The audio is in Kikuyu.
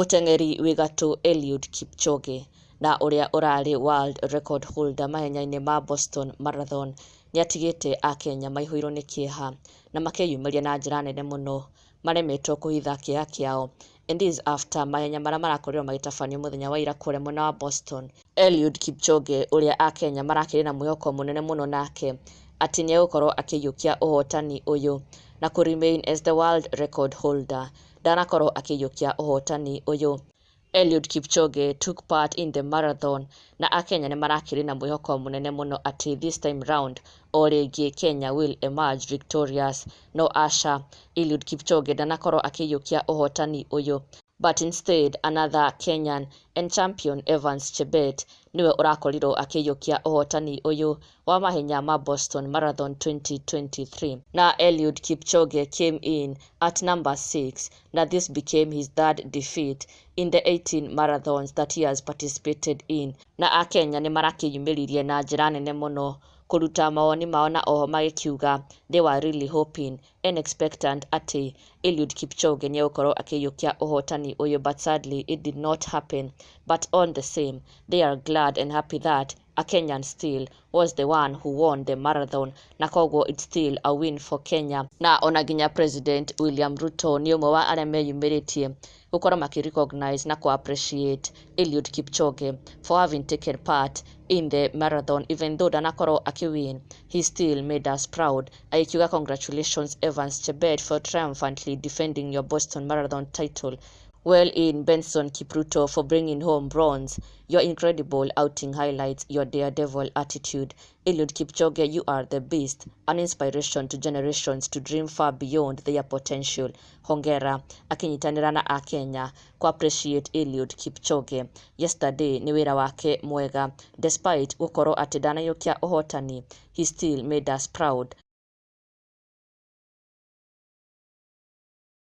Mũteng'eri wĩ gatũ Eliud Kipchoge na ũrĩa ũrarĩ world record holder mahenya-inĩ ma Boston Marathon nĩatigĩte akenya maihũirwo nĩ kĩeha na makeyumĩria na njĩra nene mũno maremetwo kũhitha kĩeha kĩao, and this after mahenya marĩa marakorirwo magĩtabanio mũthenya wa ira kũrĩa mwena wa Boston. Eliud Kipchoge ũrĩa akenya marakĩrĩ na mwĩhoko mũnene mũno nake atĩ nĩegũkorwo akĩiyũkia ũhotani ũyũ na kũ remain as the world record holder, ndanakorwo akĩiyũkia ũhotani ũyũ. Eliud Kipchoge took part in the marathon na akenya nĩ marakĩrĩ na mwĩhoko mũnene mũno atĩ this time round o rĩngĩ Kenya will emerge victorious, no aca, Eliud Kipchoge ndanakorwo akĩiyũkia ũhotani ũyũ, but instead another Kenyan and champion, Evans Chebet, nĩwe ũrakorirwo akĩiyũkia ũhotani ũyũ wa mahenya ma Boston Marathon 2023, na Eliud Kipchoge came in at number 6, na this became his third defeat in the 18 marathons that he has participated in. Na akenya nĩ marakĩyumĩririe na njĩra nene mũno kũruta mawoni mao na oho magĩkiuga they were really hoping and expectant atĩ Eliud Kipchoge nĩegũkorwo akĩiyũkia ũhotani ũyũ, but sadly it did not happen. But on the same, they are glad and happy that a Kenyan still was the one who won the marathon, na koguo it's still a win for Kenya. Na ona nginya President William Ruto nĩ ũmwe wa arĩa meyumĩrĩtie gũkorwo makĩ recognize na kũ appreciate Eliud Kipchoge for having taken part in the marathon. Even though ndanakorwo akĩwin, he still made us proud, agĩkiuga, "Congratulations, Evans Chebet, for triumphantly defending your Boston Marathon title. Well in Benson Kipruto for bringing home bronze. Your incredible outing highlights your daredevil attitude. Eliud Kipchoge, you are the beast, an inspiration to generations to dream far beyond their potential. Hongera." Akinyitanĩra na akenya ku appreciate Eliud Kipchoge yesterday nĩ wĩra wake mwega. Despite gũkorwo atĩ ndanaiyũkia ũhotani, he still made us proud.